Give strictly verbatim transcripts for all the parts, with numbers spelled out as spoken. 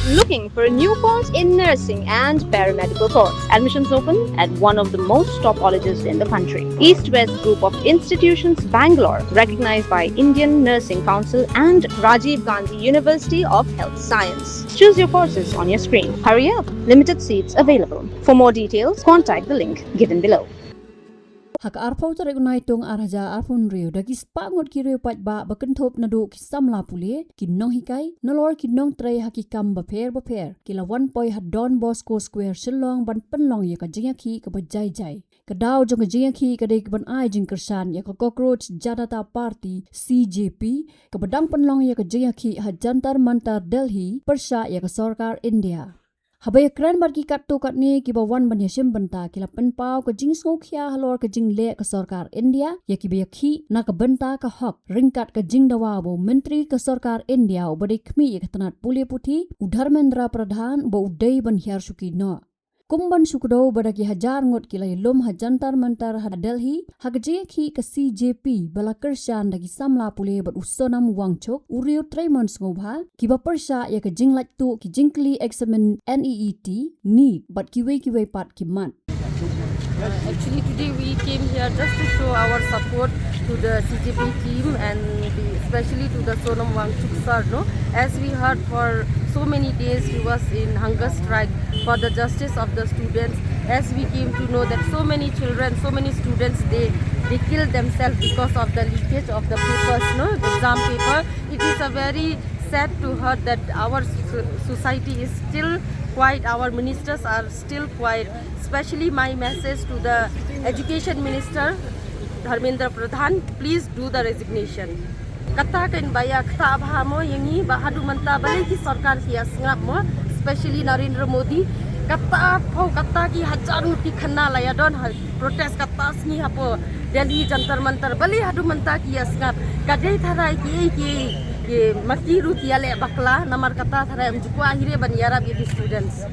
Looking for a new course in nursing and paramedical course? Admissions open at one of the most top colleges in the country. East West Group of Institutions, Bangalore, recognized by Indian Nursing Council and Rajiv Gandhi University of Health Science. Choose your courses on your screen. Hurry up, limited seats available. For more details, contact the link given below. Ha ka arphew tarik u Naitung ar hajar arphew hynriew, da ki spah ngut ki riewpaidbah ba kynthup naduh ki samla pule, ki nonghikai, nalor ki nongtrei ha ki kam bapher bapher, ki la wan poi ha Don Bosco Square, Shillong, ban pynlong ïa ka jingïakhih kaba jai jai. Ka daw jong ka jingïakhih ka dei kaban ai jingkyrshan ïa ka Cockroach Janata Party, C J P, kaba dang pynlong ïa ka jingïakhih ha Jantar Mantar, Delhi, pyrshah ïa ka sorkar India. Haba ïakren bad ki katto katne kiba wan ban ïashim bynta, ki la pynpaw ka jingsngewkhia halor ka jingleh ka sorkar India ïa kiba ïakhih na ka bynta ka hok, ryngkat ka jingdawa ba u Myntri ka sorkar India uba dei khmih ïa ka tnat pule puthi, u Dharmendra Pradhan, uba u dei ban hiar shuki noh. Kum ban shu kdew ba da ki hajar ngut ki la ïalum ha Jantar Mantar ha Delhi ha ka jingïakhih ka C J P ba la kyrshan da ki samla pule bad u Sonam Wangchuk, u riew treimon sngewbha, kiba pyrshah ïa ka jinglait tuh ki jingkylli eksamin NEET, NEET, bad kiwei kiwei pat ki mat. Uh, actually, today we came here just to show our support to the C J P team and the, especially to the Sonam Wangchuk sir, no? As we heard for so many days, he was in hunger strike for the justice of the students. As we came to know that so many children, so many students, they, they kill themselves because of the leakage of the papers, no? The exam paper. It is a very sad to hear that our so-, society is still quiet, our ministers are still quiet. Especially my message to the education minister, Dharmendra Pradhan, please do the resignation. Kata kan ba ïa kata bha mo ïa ngi ba haduh mynta balei ki sorkar ki ïa sngap mo, especially Narendra Modi. Kata phew kata ki hajar ngut ki khynnah la ïa don ha protest kata sngi hapoh Delhi Jantar Mantar, balei haduh mynta ki ïa sngap. Ka dei tharai ki, ki, ki mati ruh ki ïa leh bakla, namar kata tharai ym ju kwah hi re ban ïarap ïa ki students.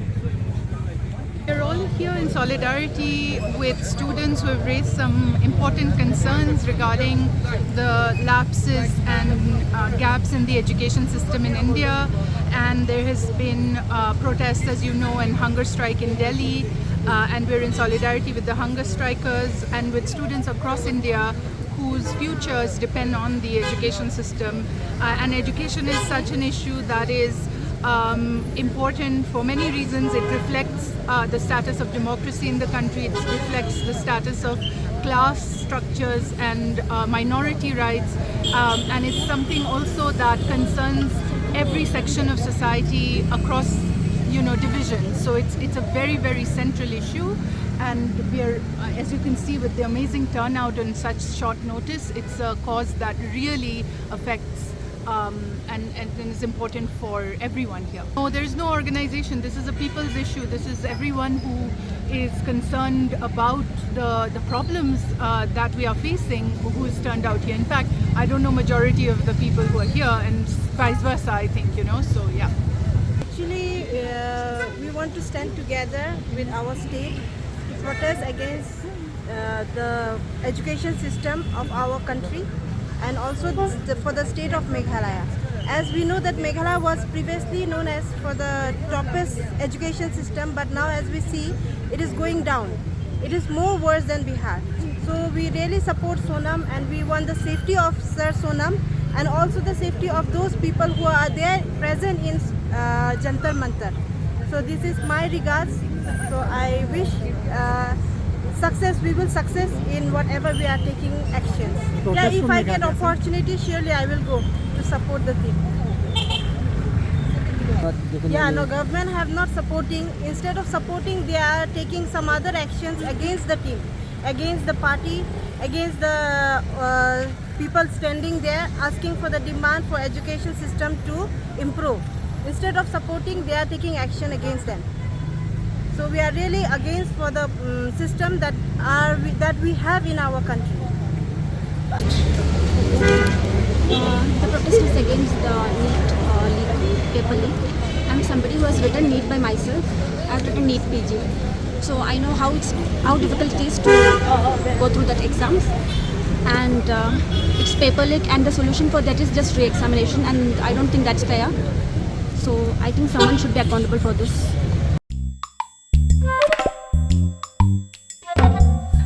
We're all here in solidarity with students who have raised some important concerns regarding the lapses and, uh, gaps in the education system in India. And there has been, uh, protests, as you know, and hunger strike in Delhi. Uh, and we're in solidarity with the hunger strikers and with students across India whose futures depend on the education system. Uh, and education is such an issue that is, um, important for many reasons. It reflects, uh, the status of democracy in the country. It reflects the status of class structures and, uh, minority rights. Um, and it's something also that concerns every section of society across, you know, divisions. So it's, it's a very, very central issue. And we're, uh, as you can see, with the amazing turnout on such short notice, it's a cause that really affects, um, and, and, and is important for everyone here. No, there is no organization. This is a people's issue. This is everyone who is concerned about the, the problems, uh, that we are facing, who is turned out here. In fact, I don't know majority of the people who are here, and vice versa, I think, you know, so yeah. Actually, uh, we want to stand together with our state to protest against, uh, the education system of our country and also the, for the state of Meghalaya. As we know that Meghalaya was previously known as for the toppest education system, but now as we see, it is going down. It is more worse than Bihar. So we really support Sonam and we want the safety of Sir Sonam and also the safety of those people who are there present in, uh, Jantar Mantar. So this is my regards. So I wish, uh, success, we will success in whatever we are taking actions. Yeah, if I get opportunity, surely I will go to support the team. Yeah, no, government have not supporting. Instead of supporting, they are taking some other actions against the team, against the party, against the, uh, people standing there asking for the demand for education system to improve. Instead of supporting, they are taking action against them. So we are really against for the, um, system that are we, that we have in our country. Uh, the protest is against the NEET, uh, leak, paper leak. I'm somebody who has written NEET by myself. I've written NEET P G. So I know how it's, how difficult it is to go through that exams. And, uh, it's paper leak, and the solution for that is just re-examination, and I don't think that's fair. So I think someone should be accountable for this.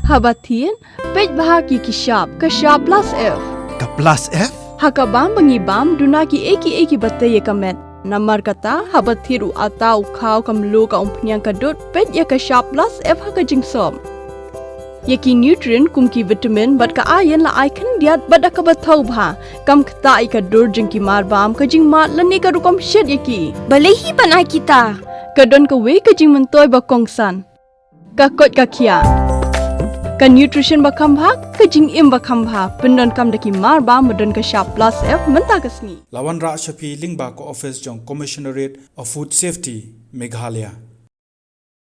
Haba thied, peit bha ki ki shap, ka shap plus F. Ka plus F? Ha ka bam ba ngi bam, duna ki ei ki ei ki ba tei ïa ka met. Namar kata, haba thied u atta u khaw ka mluh ka umphniang ka dud, peit ïa ka shap plus F ha ka jingsop. Ïa ki nutrient kum ki vitamin bad ka iron la ai khyndiat bad da kaba thaw bha. Kam ktah ïa ka dur jong ki mar bam, ka jingmad lane ka rukom shet ïa ki. Balei hi ban ai kita? Ka don kawei ka jingmyntoi ba kongsan. Ka koit ka khiah. Ka nutrition ba kham bha, ka jingim ba kham bha. Pyndonkam da ki mar bam ba don ka shap plus F mynta ka sngi. La wanrah sha phi lyngba ka office jong Commissionerate of Food Safety, Meghalaya.